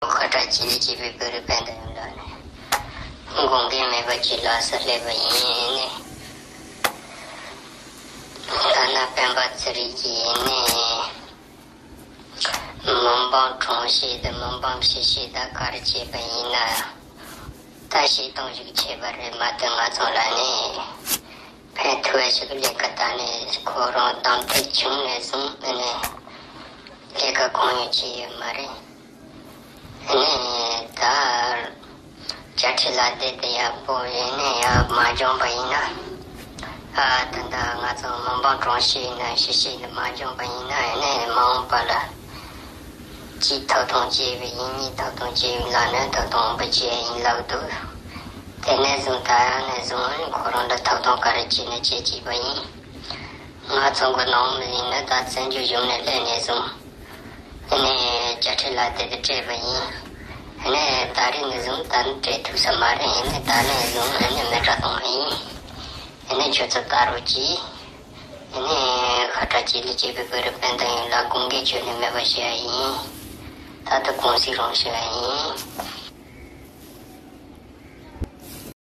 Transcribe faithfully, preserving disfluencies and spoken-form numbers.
ཁ་གྲགས་ཅི་ལས་སྐྱེས་པའི་བོད་རིགས་སྤུན་ཟླ་ཡོངས་ལ་ནི་དགོངས་འགལ་མེད་པ་ཅིག་ལ་ས་སླེབས་པ་ཡིན་ནི། ཐ་ན་སྤེན་པ་ཚེ་རིང་གིས་ནི་མི་འབངས་དྲུང་ཆེ་དང་མི་འབངས་ཕྱི་ཆེ་དང་ག་རེ་བྱས་པ་ཡིན་ན་ད་བཤད་སྟངས་ཤིག་བྱས་པ་རེད་མ་གཏོགས་ང་ཚོ་ལ་ནི་ཕན་ཐོགས་ཤིག་ལས་ཀ་ད་ནི་ཁོ་རང་གདམ་ཐེག་ཆུང་ནས་བཟུང་ནི་ལས་ཀ་གང་ཡང་བྱས་ཡོད་མ་རེད། ནས་ད་བཅའ་ཁྲིམས་ལ་བསྡད་དེ་ཡག་པོ་ཡིན་ནས་ཡག་མ་སྦྱོང་པ་ཡིན་ན། ཨ་ད་ད་ང་ཚོ་མི་འབངས་དྲུང་ཆེ་ཡིན་ན་ཤེས་ཤེས་ནས་མ་སྦྱོང་པ་ཡིན་ན་ནས་མ་འོངས་པ་ལ་གཅིག་ཐོབ་ཐང་བཅས་པའི་ཡིན་གཉིས་ཐོབ་ཐང་བཅས་པའི་ལ་ནས་ཐོབ་ཐང་འབུལ་བྱས་ཡིན་ལབ་འདུག་དེ་ནས་བཟུང་ད་ཡང་ནས་བཟུང་ཁོ་རང་ལ་ཐོབ་ཐང་ག་རེ་བྱས་ནས་བྱེད་ཀྱི་པ་ཡིན། ང་ཚོ་གི་ནང་མི་ཡིན་ན་ད་བཙན་བྱོལ་གཞུང་ནས་སླེབས་ནས་བཟུང་། ཨ་ནི་བཅའ་ཁྲིམས་ལ་དེ་དེ་སྤྲད་པ་ཡིན། ཨ་ནི་ད་རེས་ནས་བཟུང་ད་ནི་སྤྲད་ཐུབ་ས་མ་རེད། ཨ་ནི་ད་ནས་བཟུང་ཨ་ནི་མེ་དྲག་གཏོང་བ་ཡིན། ཨ་ནི་ཁྱོད་ཚོ་ལྟ་རོགས་གྱིས། ཨ་ནི་ཁ་གྲགས་ཅི་ལས་སྐྱེས་པའི་བོད་རིགས་སྤུན་ཟླ་ཡོངས་ལ་དགོངས་འགལ་ཁྱོན་ནས་མེད་པ་ཞུ་བ་ཡིན། ད་ལྟ་གུང་སེང་རང་ཞུ་བ་ཡིན།